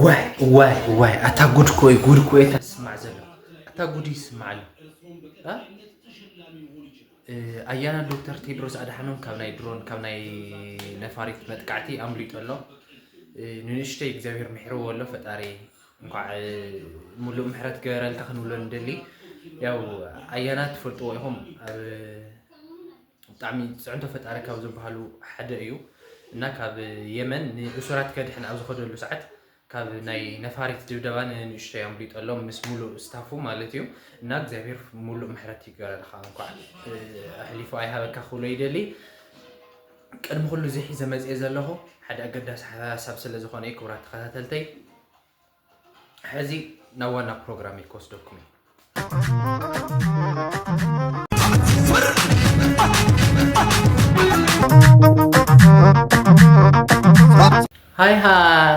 ዋይ ዋይ ዋይ፣ ኣታ ጉድ ኮይ ጉድ ኮይ ተስማዕ ዘሎ ኣታ ጉድ ይስማዕ ኣሎ። እ? ኣያና ዶክተር ቴድሮስ ኣድሓኖም ካብ ናይ ድሮን ካብ ናይ ነፋሪት መጥቃዕቲ ኣምሊጡ ኣሎ። ንንእሽተይ እግዚኣብሔር ምሕርዎ ኣሎ ፈጣሪ። እንኳዕ ሙሉእ ምሕረት ገበረልካ ክንብሎ ንደሊ። ያው ኣያና ትፈልጥዎ ኢኹም ኣብ ብጣዕሚ ፅዕንቶ ፈጣሪ ካብ ዝበሃሉ ሓደ እዩ። እና ካብ የመን ንእሱራት ከድሕን ኣብ ዝኸደሉ ሰዓት ካብ ናይ ነፋሪት ድብደባ ንንእሽተይ ኣምሊጠሎም ምስ ሙሉእ ስታፉ ማለት እዩ። እና እግዚኣብሔር ሙሉእ ምሕረት ይገረልካ። እንኳዕ ኣሕሊፉ ኣይሃበካ ክብሎ ይደሊ። ቅድሚ ኩሉ እዚ ሒዘ መፅየ ዘለኹ ሓደ ኣገዳሲ ሓሳብ ስለ ዝኾነ እዩ። ክቡራት ተኸታተልተይ፣ ሕዚ ናብ ዋና ፕሮግራም ክወስደኩም እዩ። ሃይ ሃይ።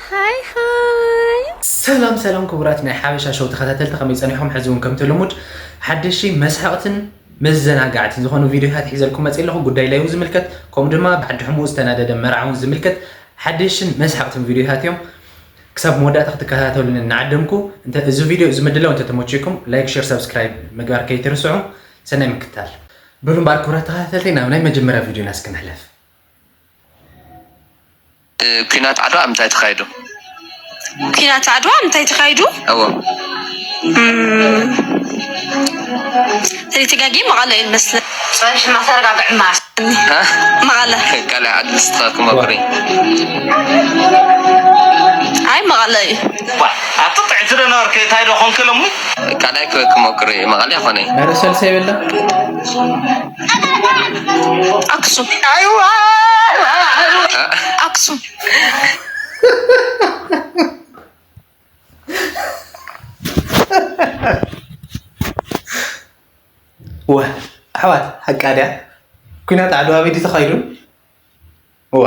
ሃይ ሃይ። ሰላም ሰላም ክቡራት ናይ ሓበሻ ሾው ተኸታተልቲ፣ ከመይ ጸኒሖም? ሕዚ እውን ከምቲ ልሙድ ሓደሽቲ መስሓቕትን መዘናጋዕትን ዝኾኑ ቪድዮታት ሒዘልኩም መፅእ ኣለኹ። ጉዳይ ላይሁ ዝምልከት ከምኡ ድማ ብዓዲ ሕሙኡ ዝተናደደ መርዓ እውን ዝምልከት ሓደሽትን መስሓቕትን ቪድዮታት እዮም። ክሳብ መወዳእታ ክትከታተሉኒ እናዓደምኩ፣ እንተ እዚ ቪድዮ እዚ ምድላው እንተተመችኩም ላይክ፣ ሼር፣ ሳብስክራይብ ምግባር ከይትርስዑ። ሰናይ ምክታል። በሉ እምበኣር ክቡራት ተኸታተልተይ ናብ ናይ መጀመርያ ቪድዮና እስኪ ንሕለፍ። ኲናት ዓድዋ ኣብ ምንታይ ተኻይዱ? ኲናት ዓድዋ ኣብ ምንታይ ተኻይዱ? እዎ። እም፣ ተደጋጊ መቐለ እዩ ዝመስለኒ። ጸንሒ ማተረጋግዕማ ሃ? መቐለ። ካልኣይ ዓዲ ንስኻ ክመኽሪ። ኣይ መቐለ እዩ። ኣቲ ጥዕቲ ዶ ነበርክ? እንታይ ዶ ኾንክ ሎሚ? ካልኣይ ክበክ መኩሪ መቐለ ይኾነ። ኧረ ሰልሰ ይበላ። ኣክሱም። ኣክሱም። ወ ኣሕዋት ሓቃ ድያ? ኲናት ዓድዋ ኣበይ ድዩ ተኻይዱ? እዋ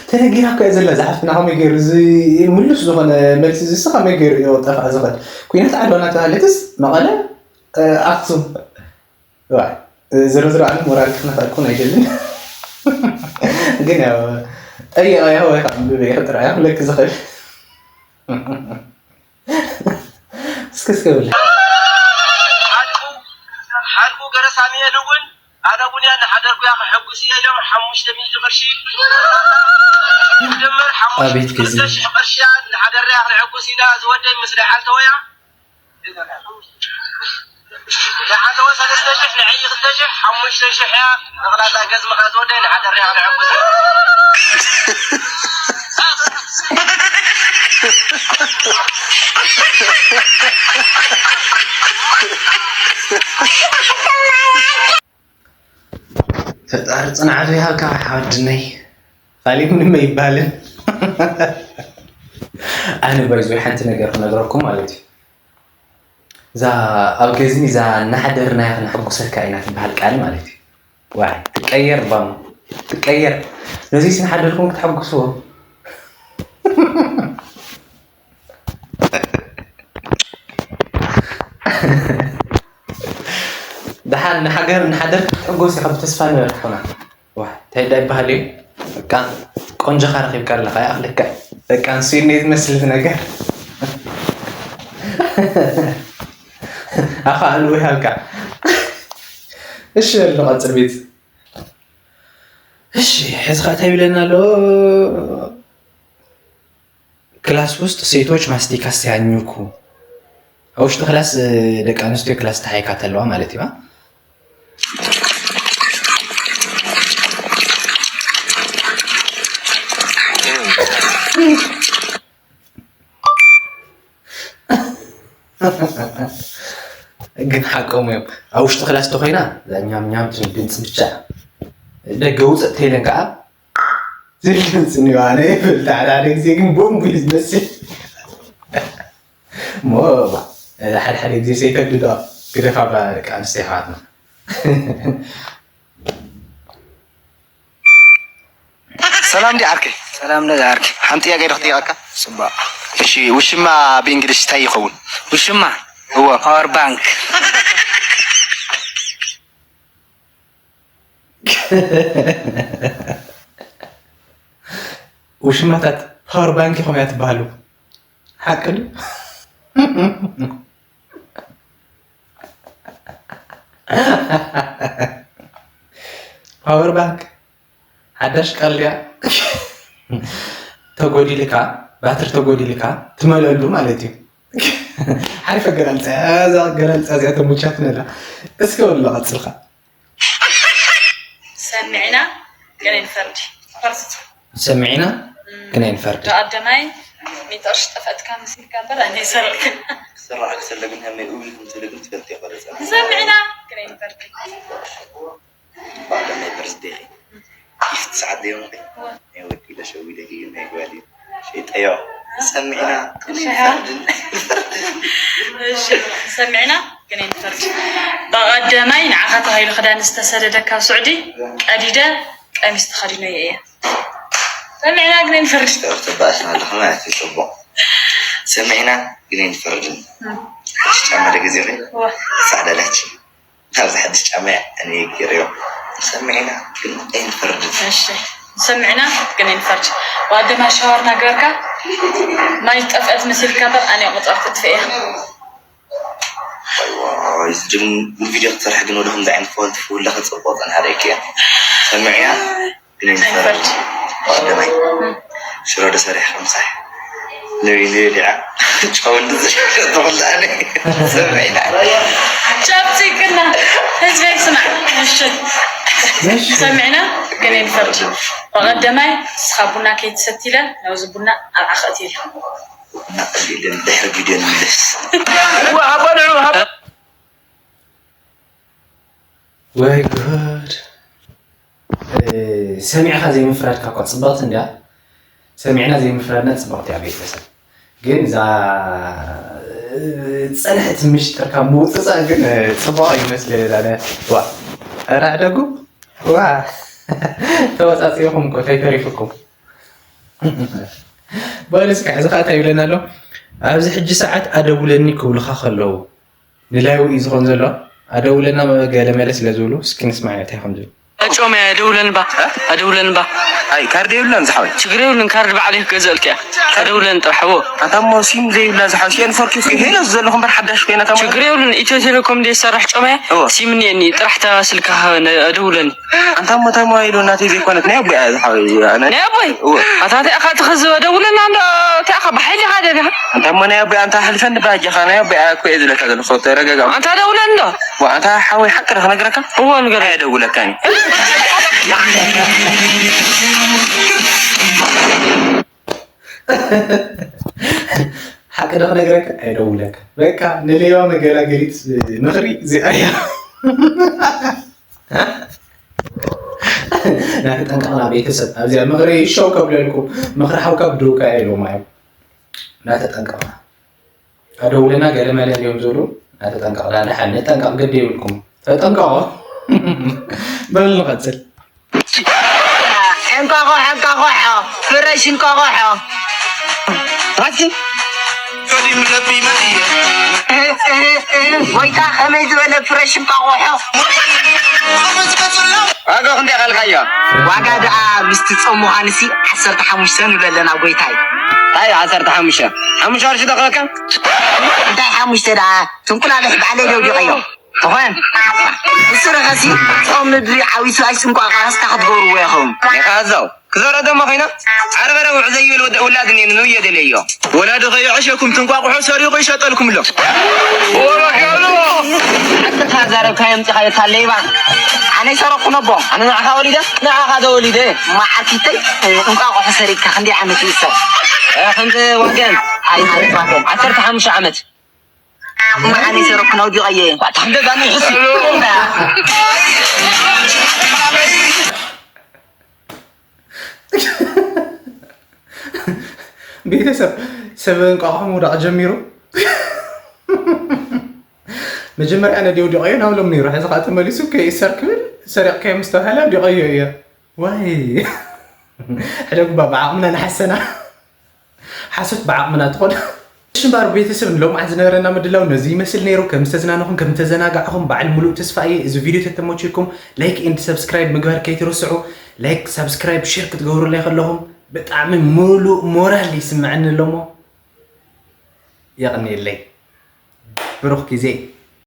ተነጊራ እኮ እያ ዘላ እዛ ሓፍትና። ከመይ ገይሩ እዚ ምሉስ ዝኾነ መልሲ እዚ እሱ ከመይ ገይሩ እዩ ጠፍኣ ዝኽእል? ኲናት ዓድዋ እናተባህለትስ መቐለ ኣክሱም። እዋ ዝሮ ዝሮ ኣነ ሞራል ክነኽኣልኩም ኣይደልን። ግን ያው ጠይቐያ ወይ ከዓ ኣንብበያ ጥራይ እያ ክብለኪ ዝኽእል። እስከ እስከ በል። ሓልኩ ሓልኩ ገረሳሚኤል እውን ኣነ እውን እያ እናሓደርኩ እያ ከሐጉስ እየ ኢሎም ሓሙሽተ ሚእቲ ቅርሺ ድምር ሓሙሽተ ኣቤት ግዜ። ክልተ ሽሕ ቅርሺ እያ እናሓደርና እያ ክንሐጉስ ኢና ዝወደይ ምስ ደሓልተወ እያ ደሓልተወ ሰለስተ ሽሕ ንዐይ ክልተ ሽሕ ሓሙሽተ ሽሕ እያ ጠቕላላ ገዝምኻ ዝወደይ ንሓደር እያ ክንሐጉስ ፈጣሪ ፅንዓቱ ይሃብካ ሓወድነይ። ካሊእ ምንም ኣይባልን። ኣነ ባይዞ ሓንቲ ነገር ክነግረኩም ማለት እዩ። እዛ ኣብ ገዝሚ እዛ እናሓደርናያ ክነሐጉሰካ ኢና ትበሃል ቃል ማለት እዩ። ዋይ ትቀየር ባሙ ትቀየር። ነዚስ እናሓደርኩም ክትሐጉስዎ። ደሓን ንሓገር ንሓደር ክትሕጎስ ኢኻ ብተስፋ ንበር ሓውና። ዋ እንታይ ዳ ይበሃል እዩ? በቃ ቆንጆኻ ረኺብካ ኣለኻ ይኣኽለካ። በቃ ኣንስዩኒ ትመስል ነገር። ኣኻ ኣልዎ ይሃልካ። እሺ በል ንቐጽል ቤት። እሺ ሕዚ ኸ እንታይ ይብለና ኣሎ? ክላስ ውስጥ ሴቶች ማስቲካ ሲያኝኩ ኣብ ውሽጢ ክላስ ደቂ ኣንስትዮ ክላስ ተሓይካ ተለዋ ማለት እዩ። ግን ሓቆም እዮም። ኣብ ውሽጢ ክላስ ተኮይና ኛም ኛም ትብል ድምፂ ብቻ ደገ ውፅእ ተይለን ከዓ ዝብል ድምፂ እኒዋ ኣነ ይፈልጥ ሓደ ሓደ ግዜ ግን ቦምቡ እዩ ዝመስል እሞ ሓደ ሓደ ግዜ ሰይተግድዶ ግደፋ ደቂ ኣንስትዮ ኣሕዋትና ሰላም ዲ ዓርከይ። ሰላም ዲ ዓርከይ። ሓንቲ ጥያቄ ዶ ክጥይቀካ? ጽቡቕ። እሺ ውሽማ ብእንግሊሽ እንታይ ይኸውን? ውሽማ? እወ። Power bank። ውሽማታት ፓወር ባንክ ኢኹም እያ ትበሃሉ። ሓቂ ድዩ? ፓወር ባንክ ሓዳሽ ቃል ድያ? ተጎዲልካ፣ ባትሪ ተጎዲልካ ትመልአሉ ማለት እዩ። ሓሪፍ ኣገላልፃ እያ። እዛ ኣገላልፃ እዚኣ ተመቻትኒ ኣላ። እስከ ወላ ቀፅልካ። ሰሚዕና ግን ኣይንፈርድ። ፈርድቲ። ሰሚዕና ግን ኣይንፈርድ። ብኣደማይ ሚእቲ ቅርሺ ጠፈእትካ መሲልካ እምበር ኣነ ኣይሰርቅን። ክስራዕ ክሰለ ግን ከመይ እውይ ከምትብሊ ግን ትፈልጥ ይቆረፀ ሰሚዕና ግን ኣይንፈርድ። ባዕሎም ናይ በርዝዴኺ ጊፍት ሰዓት ደዮም ኸ ናይ ወዲ ኢለ ሸዊደ እዩ ናይ ጓል እዩ ሸይጠዮ ሰሚዕና ግን ኣይንፈርድን። እሺ፣ ሰሚዕና ግን ኣይንፈርድ። ብቐደማይ ንዓኻ ተባሂሉ ክዳን ዝተሰደደ ካብ ስዑዲ ቀዲደ ቀሚስ ተኸዲኖ እየ። ሰሚዕና ግን ኣይንፈርድ። ተባስና ኣለኹ ማለት እዩ ፅቡቕ ሰሚዕና ግን ኣይንፈርድን። ሓድሽ ጫማ ደገዚኺ ዋ። ፃዕዳ ላች ናብዚ ሓድሽ ጫማ እያ እኔ ገይረዮ ሰሚዕና ግን ኣይንፈርድን። እሺ፣ ሰሚዕና ግን ኣይንፈርድ። ብቐደማይ ሻወር ናገርካ ማይ ጠፍአት መሲልካ እምበር ኣነ ቁፅር ትጥፍእ እያ። ዋይ ዋይ ዝጅም ቪድዮ ክትሰርሕ ግን ወደ ከምዚ ዓይነት ፎልት ፍውላ ከፅብቆ ፀንሓ ደቂ እያ ሰሚዕያ ግን ኣይንፈርድ። ብቐደማይ ሽሮ ዶ ሰሪሕካ ምሳሕ ንብይ ንብይ ዲዓ ጨው እንድዝሽ ተበላዕኒ ሰሚዕና ጨብፂቅና ህዝበይ ስማዕ። እሺ፣ ሰሚዕና ግን ኣይንፈርድ። ብቐደማይ ንስኻ ቡና ከይትሰትለ ናብዚ ቡና ኣብ ዓኸእት የሉ። እናቐሊልን ድሕሪ ቪድዮ ንምልስ ወይ ጉድ። ሰሚዕካ ዘይምፍራድካ እኳ ፅብቕቲ እንድያ። ሰሚዕና ዘይምፍራድና ፅብቕቲ እያ ቤተሰብ። ግን እዛ ፀንሕቲ ምሽጥር ካብ ምውፅፃእ ግን ፅቡቕ ይመስል። ዋ ራዕደጉ ዋ ተወፃፂኹም እኮ ተይተሪፍኩም። በሉ እስኪ ሕዚ ከዓ እንታይ ይብለና ኣሎ? ኣብዚ ሕጂ ሰዓት ኣደውለኒ ክብሉኻ ከለዉ ንላይው እዩ ዝኾን ዘሎ። ኣደውለና ገለ መለ ስለ ዝብሉ እስኪ ንስማዕ እንታይ ከም ዝብል። ጮመ ኣደውለን ባ ኣደውለን ባ ኣይ ካርድ የብሉን ዝሓወይ። ችግር የብሉን ካርድ ባዕለይ ክገዝእልካ እያ። ኣደውለን ጥራሕ ዎ። ኣታ እሞ ሲም ዘይብላ ዝሓወይ። ሽኤን ፎርኪ ሄሎ ዝዘለኹ እምበር ሓዳሽ ኮይና እታ እሞ። ችግር የብሉን ኢትዮ ቴሌኮም ድየ ዝሰርሕ ጮመ እያ። እዎ። ሲም እኒኤኒ ጥራሕ እታ ስልካ ኣደውለኒ። ኣንታ እሞ እታ ሞባይል ናተይ ዘይኮነት ናይ ኣቦይ እያ ዝሓወይ። ኣነ ናይ ኣቦይ እዎ። ኣታ እንታይ ኢኻ ትኽዝብ ኣደውለና እንዶ እንታይ ኢኻ ብሓይሊ ኢኻ ደሊኻ። ኣንታ እሞ ናይ ኣቦይ ኣንታ ኣሕልፈኒ ባጃኻ ናይ ኣቦይ እኮ እየ ዝብለካ ዘለኹ ተረጋጋ። ኣንታ ደውለኒ እንዶ። ኣንታ ሓወይ ሓቂ ዶ ክነግረካ? እዎ ንገረኒ። ኣየደውለካን እየ። ሓቂ ዶ ክነግረካ? ኣይደውለካ። በቃ ንሌባ መገላገሊት ምኽሪ እዚኣ እያ። ናተጠንቀቕና ቤተሰብ ኣብዚኣ ምኽሪ ሸው ከብለልኩም ምኽሪ ሓውካ ብድውካ እያ ኢሎም እዮም። ናተጠንቀቕና ኣደውለና ገለ መለ እንዲዮም ዝብሉ ናተጠንቀቕና ደሓን ንጠንቀቕ ግዲ ይብልኩም ተጠንቀቑ። በሉ ንቐፅል። እንቋቑሖ እንቋቑሖ ፍረሽ እንቋቑሖ። ራሲ ጎይታ ከመይ ዝበለ ፍረሽ እንቋቑሖ። ዋጋ ክንደይ ኸልካዮ? ዋጋ ደኣ ምስቲ ጾም ምዃንሲ ዓሰርተ ሓሙሽተ ንብለለና ጎይታይ። ኣይ ዓሰርተ ሓሙሽተ ሓሙሽተ ቅርሺ ዶ ክበካ? እንታይ ሓሙሽተ ደኣ ትንቁላልሕ ባዕለይ ደውዲቐዮ። ተኾን እሱ ረኸሲ ጾም ምድሪ ዓዊሱ ኣይስንቋ ቃስታ ክትገብርዎ ኢኹም። ኢኻ እዛው ክዘረ ደሞ ኮይና ዓርበረ ውዕ ዘይብል ወደ ውላድ እኔ ንውየ ደለዮ። ወላዲ ከይዕሸኩም ትንቋቑሖ ሰሪቑ ይሸጠልኩም ኣሎ። ዓሰርተ ዛረብካዮ ምጽኻዮ ታሌባ ኣነ ይሰረኩ ነቦ ኣነ ንዓኻ ወሊደ ንዓኻ ዶ ወሊደ ማዓርኪተይ እንቋቑሖ ሰሪቅካ ክንደይ ዓመት ይእሰር ከምዚ ዋገን ኣይ ዓመት ዋገን ዓሰርተ ሓሙሽተ ዓመት እሞ ኣነ ይሰረኩ ነውዲቐየ። ቤተሰብ ሰብ እንቋቑሖ ምውዳቕ ጀሚሩ። መጀመርያ ነዲኡ ዲቐዮ ናብ ሎም ነይሩ። ሕዚ ከዓ ተመሊሱ ከይእሰር ክብል ሰሪቕካዮ ምስ ተባሃለ ዲቐዮ እየ። ዋይ ሕደጉባ ብዓቕምና ንሓሰና። ሓሶት ብዓቕምና ትኾን። እሺ እምበኣር ቤተሰብ ንሎምዓት ዝነበረና ምድላው ነዚ ይመስል ነይሩ። ከም ዝተዝናነኹም ከም ዝተዘናጋዕኹም በዓል ሙሉእ ተስፋ እየ። እዚ ቪድዮ ተተመችኩም ላይክ ኤንድ ሰብስክራይብ ምግባር ከይትርስዑ። ላይክ፣ ሰብስክራይብ፣ ሼር ክትገብሩለይ ከለኹም ብጣዕሚ ሙሉእ ሞራል ይስምዐኒ ኣለሞ። የቐንየለይ። ብሩኽ ግዜ።